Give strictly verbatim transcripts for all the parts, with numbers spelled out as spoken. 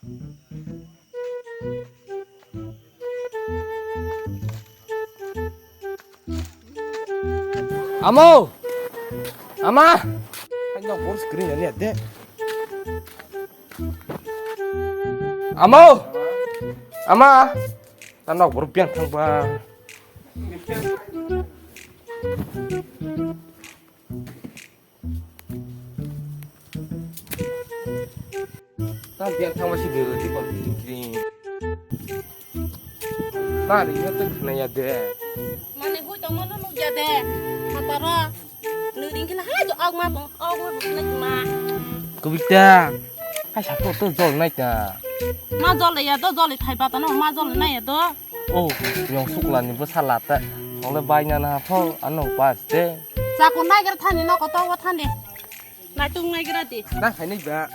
Amo! Ama! Ang nok boss screen ani ade. Amo! Ama! Ang nok boss biang thang ba. Ta biang thangma si dulu di kon kring. Ta ri na tu khna ya de. Mane hui tong mano nuk ya de. Hataro. Nui ring kila hai jo og ma tong og ma tong na ma. Kubita. Hai sa to to jol nai ta. Ma jol ya do jol thai pa ta no ma jol nai ya do. Oh, yong sukla ni bwsa lata. Thole bai na na pho ano pas de. Chakun naigra thani no koto o thande. Naitung naigra di. Na khainai ba.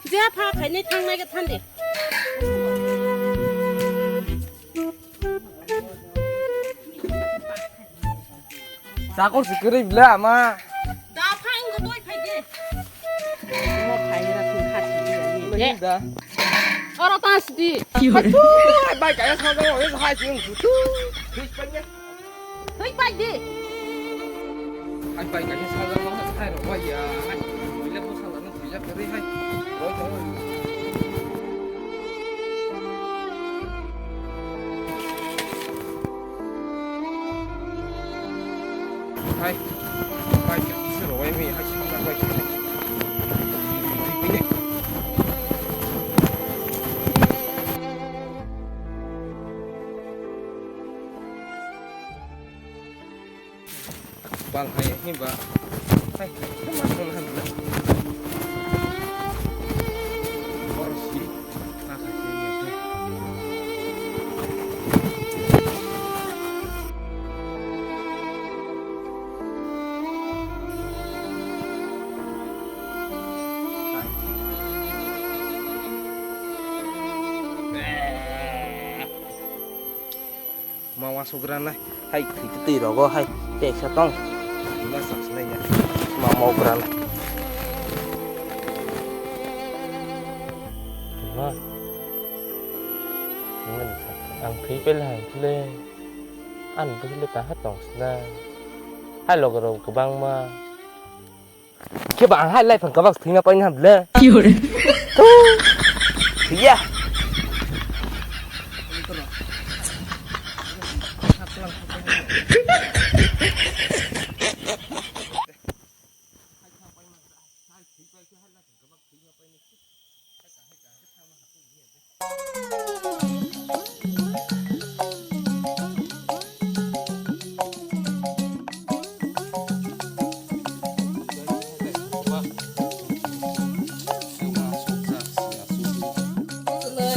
Je pha khainai thang naigra thande. Chakor si kwrwi bla ama. Da phai wngkha doi phai de. Mo phai ra thung kha si di ani. Mahim da. Oro ta si di. Hai, bai kaya sa da, oi hai si wng tu. Thik pai ya. Thik pai di. Hai bai kaya sa da, hai ro bai ya. Hai, ile bo sa da. Hai. Hai. Hai, sir, wai mi, hai, sir, wai, wai. Bal hai himba. Hai, hai, hai, ma thang hai. Bor si, ma khai si ni. Ma uansuk gra nai, hai thwi twi rogo hai teksa tong. Ma sak sinai ya. Ma mok gra nai. Ma. Ang thwi pele hai thule. Ang bwsle ta ha tong sna. Hai logo rok kwbangma. Khe ba ang hai life ang kabak thwina paina ham le. Thwiya.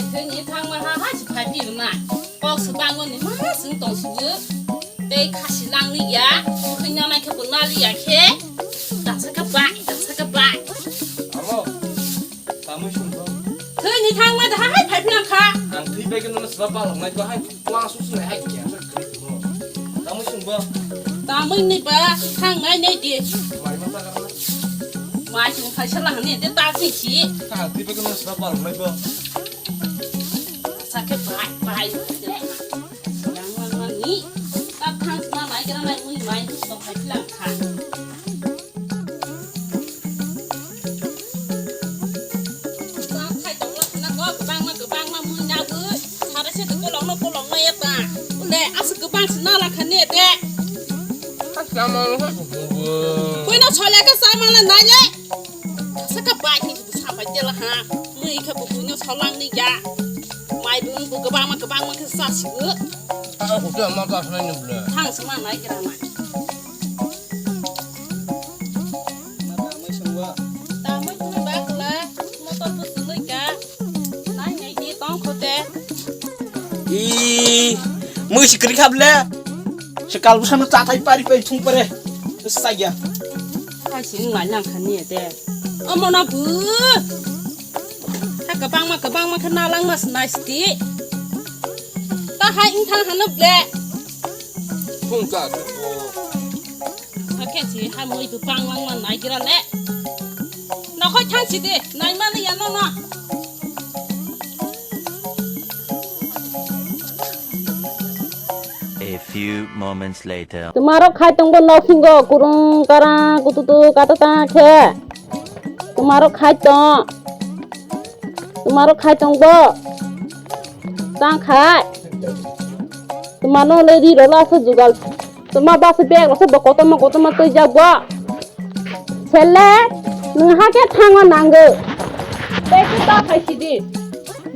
Thwini thangma ha ha si phai phirna. Kok swbangmani ma swng tong sio. Tei khasi langni ya. Thwina nai khe bo nali ya khe. Daksa khe bai, daksa khe bai. Amo. Tamui sungbo. Thwini thangma da hai phai phirang kha. Ang thwi bai khe nono sla palok nai to hai. Wang su su nai hai kya. Tamui sungbo. Tamui ni ba thang nai nai di. Mai ma ta kar. Mai sung phai sala hani de ta si si. Ang thwi bai khe nono sla palok nai to. Sa khe bai bai. Yang man man ni. Ta thang sna nai kra nai mui mai to phai phirang kha. Kwbang khai tongla khna go, kwbangma, kwbangma mui nabwi. Sara se to kolokno, kolokno eta. Ule, aswk kwbang se nala khani ete. Buino solya khe chamala naile. Saka bai khe sampai tela ha. Mui khe buino solangni ya. Mai bung bu kwbangma, kwbangma khe sasigo. Thang sma nai gra nai. Tamui sungbo. Tamui sungbo ba kla, motor bo sului ka. Nai nai di tong khote. I, mui si kri khable. Sekal busano chathai pari pari thung pare. Saya. Hai sing ngai nang khani de. Omo na bu. Ha kwbangma kwbangma khe nalangma se nai sidi. Ta hai wng thang hano ble. Phung cha se bo. Hakhe si ha mui bu panglangma nai gira le. Nokhoi thang sidi, nai mani ya nono. Few moments later. Twmarok khai tongbo nok singo kurung karang kututu katata khe. Twmarok khai tong. Twmarok khai tongbo. Tang khai. Twmano le ri rolo ase jugal. Twma base bag rose bo kotorma kotorma twijak bo. Sele, nwng hakhe thango nango. Tei khe ta phai sidi.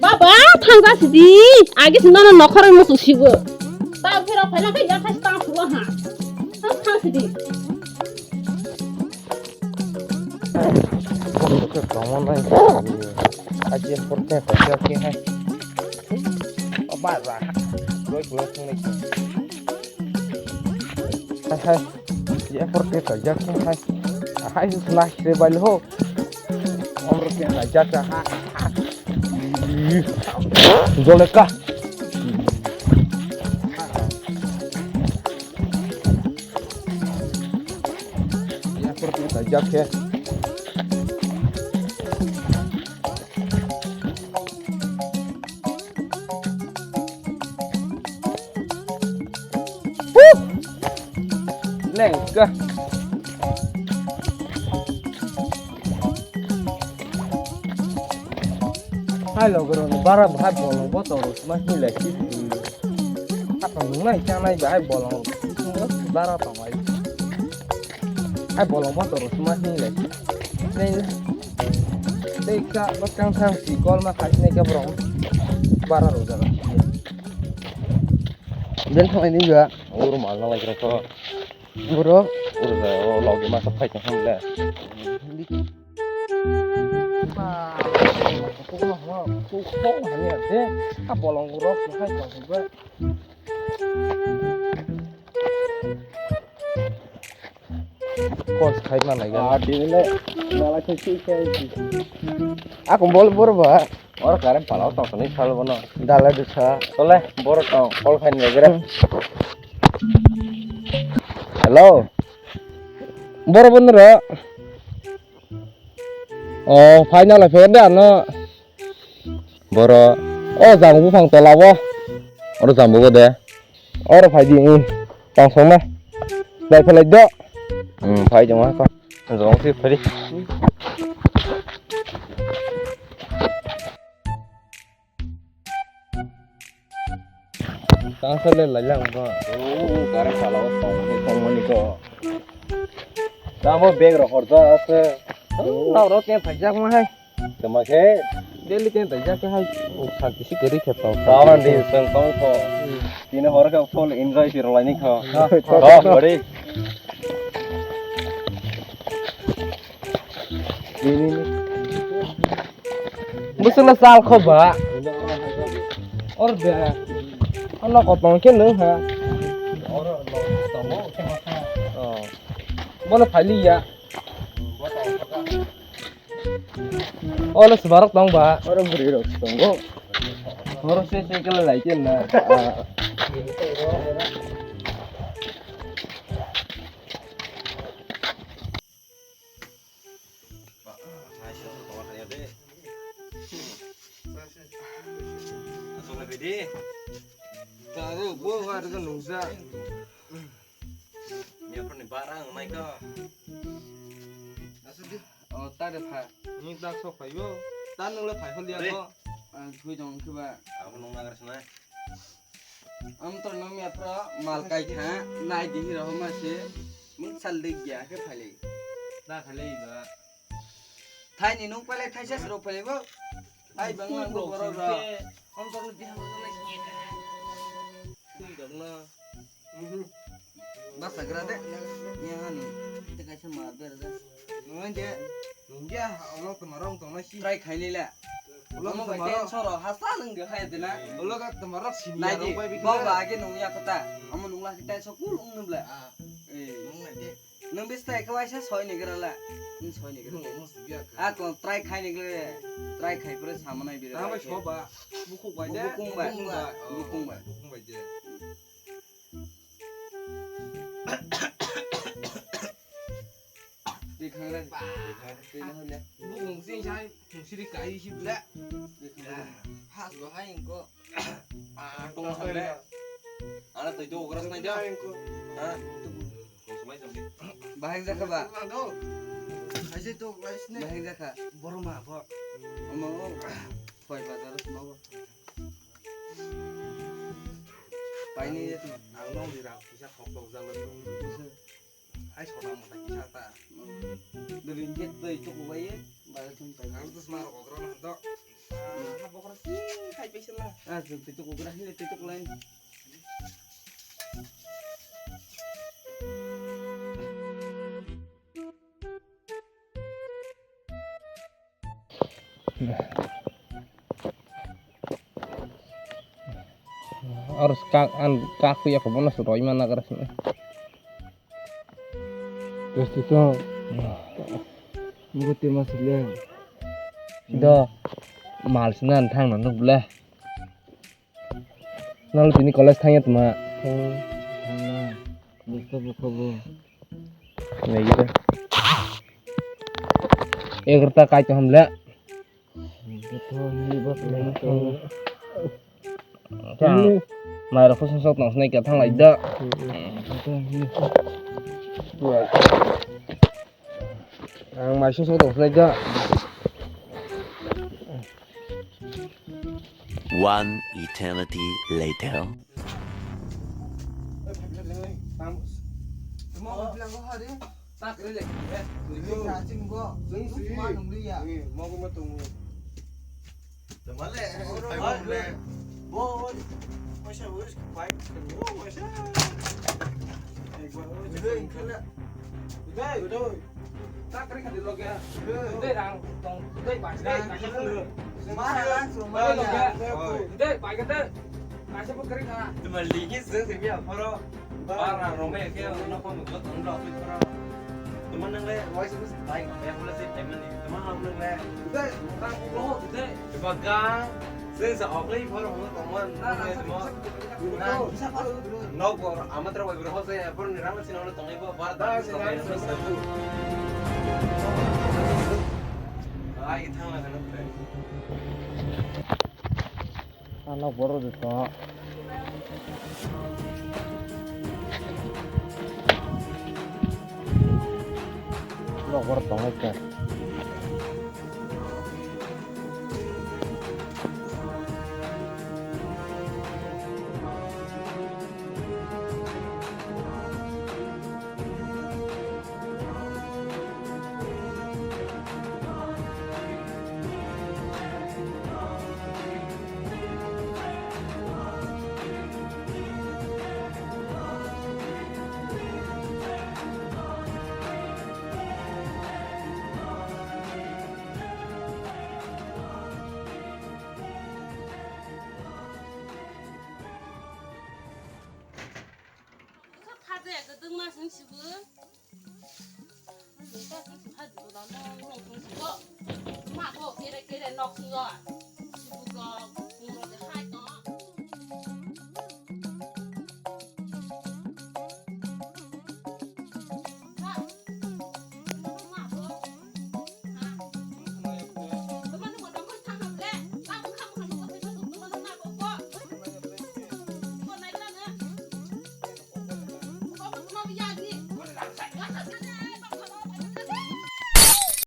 Baba, thangja sidi. Age sino no nokhoroi muchung sibo. Ta phira phaina khe ya thai tang phuru ha. Thang thang sidi. Tongo nai. Aji porte kosya khe hai. Oba ra. Roi kulo thang nai. Hai hai. Ye por ke ta jak hai. Hai su sna se bal ho. Por ke ta jak ha. Jole ka. Ye por ke ta jak hai. Huh! Lengka. Hai logorok ni bara bahai bolong bo toro sima hinlai si. Apa nungnai chanai bahai bolong bara tongai. Hai bolong bo toro sima hinlai. Nei, tei kha bwskang thang si kol ma khai sinai khe borok bara rwjak. Ben thanglaini ba. Oro mal na lai kra kho. Borok. Oro ja o logi masa phai tong le. Ba. Ko ko ha ko ko ha ni ate. Ha bolong rok hai tong ba. Kos khai ma nai ga. Ah, dini le nala khai khai khai. Aku bol bor ba. Or karen pala o tong tong sal bono. Dala dusa. Tole bor tong kol khai ni gere. Hello. Bor bono ro. Oh, final phe de ano. Boro. O jang buphang tola bo. Oro jang bo de. Oro phai di, um, tang song na. Lai phalai do. Um, phai jong ha ko. Jong si phai di. Tang sa le lai lang ba. Oh, gare pala o tong ni tong mani ko. Tamo bag rok horja ase. Nang rok ten thajak ma hai. Tama khe? Daily ten thajak khe hai. Santi si gari khe tong. Sawan di seng tong ko. Tini hor khe full enjoy si rwlai ni kho. Ha, ha. Oh, bari. Bwswk le chal kho ba. Or de. Ano kotong khe nung ha. Oh. Bono phai li ya. Olo swbarok tong ba. Oro bwrwi rok tongo. Oro se se kala lai ken na. Asal bidi. Tahu gua nggak ada nungsa. Ni apa nih barang naik kah? Asal di. Oh, tade pha. Ni tak sok phaio. Tan nung le phai hol ya ko. Ang thui jong khe ba. Aku nung nagar sana. Am to nung ya pro mal kai kha. Nai di hiro ma se. Mung sal de gya khe phai le. Na phai le ba. Thai ni nung pale thai ses ro phai le bo. Ai bang lang bo borok rok. Om to ni biham lai. Tui dok na. Basa gra de. Ni hani. Te kaisa mar ber da. Nungde. Nungya, olo tama rong tong na si. Try khai ni le. Olo tama rong. Soro hasta nung ge khai de na. Olo ga tama rong sini. Nai di. Bau ba age nung ya kota. Amo nung la kita so kul ung nung bla. Eh. Nung nai de. Nung bis tai kwai sa soi ni gra la. Nung soi ni gra. Nung mo su ya. A kon try khai ni gra. Try khai pore sama nai bi. Tama so ba. Bukung bai de. Bukung bai. Bukung bai. Bukung bai de. Twi khangrang. Twi khangrang le. Bukung sing sai, siri kai si bla. Twi khangrang. Has bo hai ko. Ah, tong hai le. Ano twi tu okra snai da. Ha? Bahai jakha ba? Aise to guys ne. Bahai jakha. Boroma bo. Omo o. Koi bazar ma bo. Paini je tu. Ang nong di rang kisa khok khok jalo. Ai, soda moda kisa ta. Duri get bai tuk bai, bai tum bai. Ang tu smar okra na to. Ah, bokra si khai pe sila. Ah, tu tu tuk okra hi tu tuk lain. Aro kak an kak ya ko bono su roi mana gara sini. Terus itu muguti masuk dia. Do mal sinan thang nang nuk bla. Nalo tini college thangya tuma. Thangna. Buko buko bu. Nai gida. Egarta kai to hamla. Betul ni bak ni to. Mai rok phusung sok tong snai ka thang lai da. Betul ni. Ang mai sung sok tong snai da. One eternity later. Tei rang tong, tei bai, tei kaisa phone rw. Tei bai ka tei. Kaisa phone kari kha. Tuma ligi sing sing ya phoro. Bara rome ke no phone mo tong lo phoro. Tuma nang le wai sing bai ka ya phone se payment ni. Tuma ham nang le. Tei rang ko tei. Tuma ga sing sa ok le phoro mo tong man. Na na. Nok bor amator bai bro ho se phoro ni rang sing no tong le. Ano borok de to. Nok borok tongo khe. Kha kha de, kwdwngma sing sibu. Kha sing si, ha, dula no, no, sing sibu. Ma bo kere kere nok singo. Sibu go.